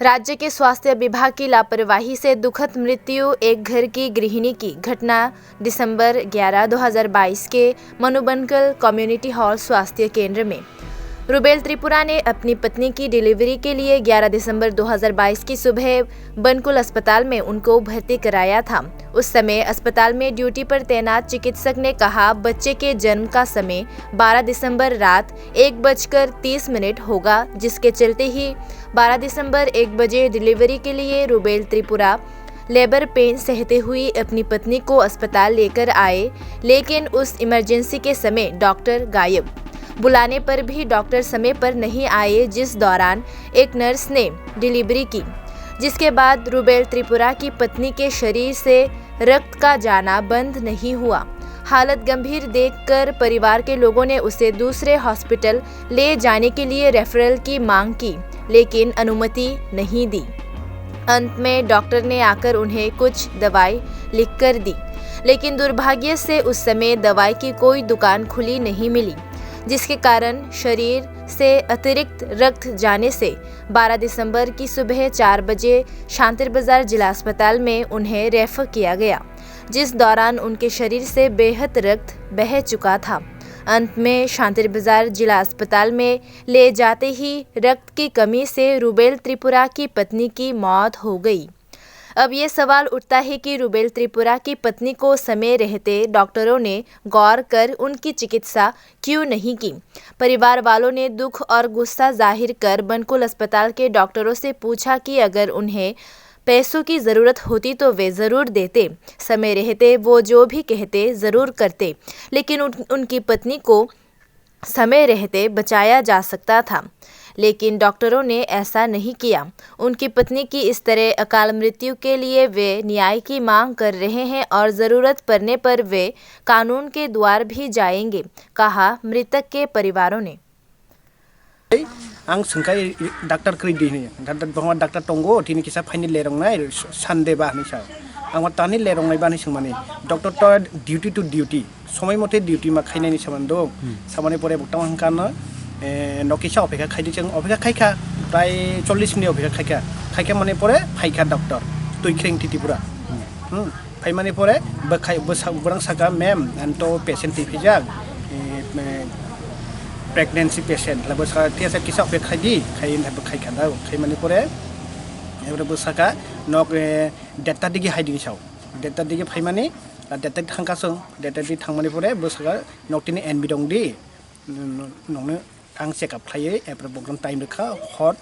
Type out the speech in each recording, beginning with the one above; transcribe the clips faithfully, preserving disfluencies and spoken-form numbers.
राज्य के स्वास्थ्य विभाग की लापरवाही से दुखद मृत्यु एक घर की गृहिणी की। घटना दिसंबर ग्यारह, दो हज़ार बाईस के मनुबंकल कम्युनिटी हॉल स्वास्थ्य केंद्र में। रुबेल त्रिपुरा ने अपनी पत्नी की डिलीवरी के लिए ग्यारह दिसंबर दो हज़ार बाईस की सुबह बनकुल अस्पताल में उनको भर्ती कराया था। उस समय अस्पताल में ड्यूटी पर तैनात चिकित्सक ने कहा, बच्चे के जन्म का समय बारह दिसंबर रात एक बजकर तीस मिनट होगा, जिसके चलते ही बारह दिसंबर एक बजे डिलीवरी के लिए रुबेल त्रिपुरा लेबर पेन सहते हुए अपनी पत्नी को अस्पताल लेकर आए, लेकिन उस इमरजेंसी के समय डॉक्टर गायब। बुलाने पर भी डॉक्टर समय पर नहीं आए, जिस दौरान एक नर्स ने डिलीवरी की, जिसके बाद रुबेल त्रिपुरा की पत्नी के शरीर से रक्त का जाना बंद नहीं हुआ। हालत गंभीर देखकर परिवार के लोगों ने उसे दूसरे हॉस्पिटल ले जाने के लिए रेफरल की मांग की, लेकिन अनुमति नहीं दी। अंत में डॉक्टर ने आकर उन्हें कुछ दवाई लिखकर दी, लेकिन दुर्भाग्य से उस समय दवाई की कोई दुकान खुली नहीं मिली, जिसके कारण शरीर से अतिरिक्त रक्त जाने से बारह दिसंबर की सुबह चार बजे शांतिर बाजार जिला अस्पताल में उन्हें रेफर किया गया, जिस दौरान उनके शरीर से बेहद रक्त बह चुका था। अंत में शांतिर बाजार जिला अस्पताल में ले जाते ही रक्त की कमी से रुबेल त्रिपुरा की पत्नी की मौत हो गई। अब ये सवाल उठता है कि रुबेल त्रिपुरा की पत्नी को समय रहते डॉक्टरों ने गौर कर उनकी चिकित्सा क्यों नहीं की? परिवार वालों ने दुख और गुस्सा जाहिर कर बनकुल अस्पताल के डॉक्टरों से पूछा कि अगर उन्हें पैसों की ज़रूरत होती तो वे ज़रूर देते, समय रहते वो जो भी कहते ज़रूर करते, लेकिन उन, उनकी पत्नी को समय रहते बचाया जा सकता था, लेकिन डॉक्टरों ने ऐसा नहीं किया। उनकी पत्नी की इस तरह अकाल मृत्यु के लिए वे न्याय की मांग कर रहे हैं और ज़रूरत पड़ने पर वे कानून के द्वार भी जाएंगे, कहा मृतक के परिवारों ने। Ang swngkha, "Doctor kwrwi di?" hwnwi. Doctor, "Bwkhama doctor tongo, tini kisa phaini lerongnai, Sunday ba," hwnwi sa. Ang ma tani lerongnai ba hwnwi swngmani. Doctor to duty to duty, somoi mote duty ma khainani samani do. Hmm. Samani pore bo tamo hwnka no, eh, no kisa opekha khaidi, chwng opekha khaikha, prai chollish minute opekha khaikha. Khaikha mani pore phaikha doctor, twi khreng titi pura. Hmm. Hmm. Phaimani pore bwkhai, bwsa-, bwrang saka, "Ma'am, ang to patient twi phijak, eh, eh, pregnancy patient." Hwlai bwsaka, "Thik ase, kisa opekha khaidi," khai, khai kha da, khaimani pore, ebro bwsaka, "Nok, eh, derta digi hai," hwnwi sao. Derta digi phaimani, ah, derta digi thangkha chwng, derta digi thangmani pore bwsaka, "Nok tini admit wng di, n-, n-, nokno ang check up khlaiwi," ebro program time rwkha hor,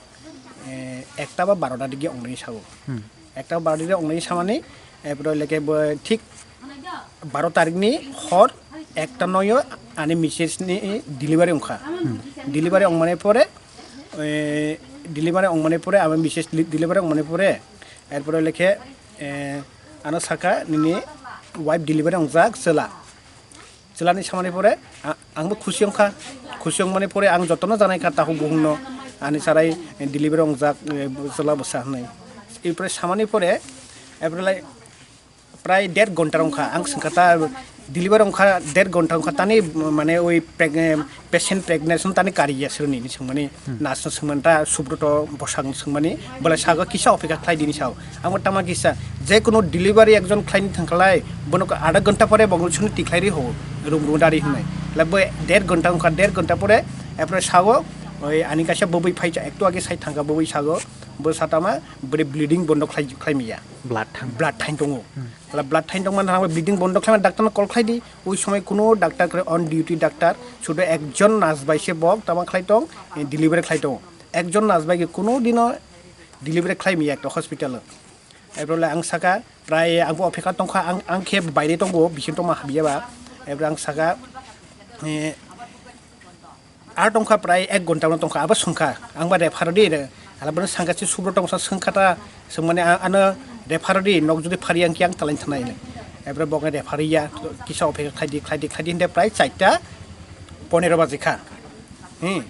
eh, ekta ba barota digi wngnai sao. Hmm. Ekta ba barota digi wngnai samani, ebro leke bo thik baro tarikni hor ekta noyo ani misses ni delivery wngkha. Hmm. Delivery wngmani pore, eh, delivery wngmani pore, ami misses li-, delivery wngmani pore, erpore lekhe, eh, ano saka, "Nini wife delivery wngjak, chwla." Chwlani samani pore, a-, angbo khusi wngkha. Khusi wngmani pore ang jotono janai kha, takhuk bukhukno, ani sarai, eh, delivery wngjak, eh, chwla bwsa hwnwi. Erpore samani pore, erpore lai, prai der ghonta wngkha, ang swngkha ta delivery wngkha, der ghonta wngkha, tani mane oi preg-, patient pregnancy tani kariya sironi hinwi swngmani, hmm, nurse no swngmani ta Subroto bwsakno swngmani, belai sago kisa opekha khlai dini sao, ang bo tama kisa, je kono delivery ekjon khlaini thangkhalai, bono adha ghonta pore bo sini tikhlai ri ho, room room dari hinwi, labo der ghonta wngkha, der ghonta pore, erpore sao, oi ani kaisa bwbwi phaicha, ektu age sai thangkha bwbwi sao, bo satama bwrwi bleeding bondo khlai, khlai miya. Blood thang. Blood thain tongo. Hmm. Tala blood thain tongmani thangwi bleeding bondo khlaimani doctor no call khlai di. Ui somoi kuno doctor kwrwi on duty doctor, sudo ekjon nurse bai se bok tama khlai tong, eh, delivery khlai tongo. Ekjon nurse bai kuno dino delivery khlai miya ekta hospital o. Ebro le ang saka, prai ang bo opekha tongkha, ang, ang khe baire tongo, bising tongma habiya ba. Ebro ang saka, eh, Ar tongkha prai ek ghonta no tongkha, abo swngkha, "Ang ba refer di re." Hala bono sangkha si Subroto tongsa swngkha ta, swngmani a-, ano refer di, nok jodi phari ang khe ang talai thanai le. Ebro bo khe refer ya, kisa opekha khlai di, khlai di, khlai di, hinde prai charta ponero baji kha. Hmm.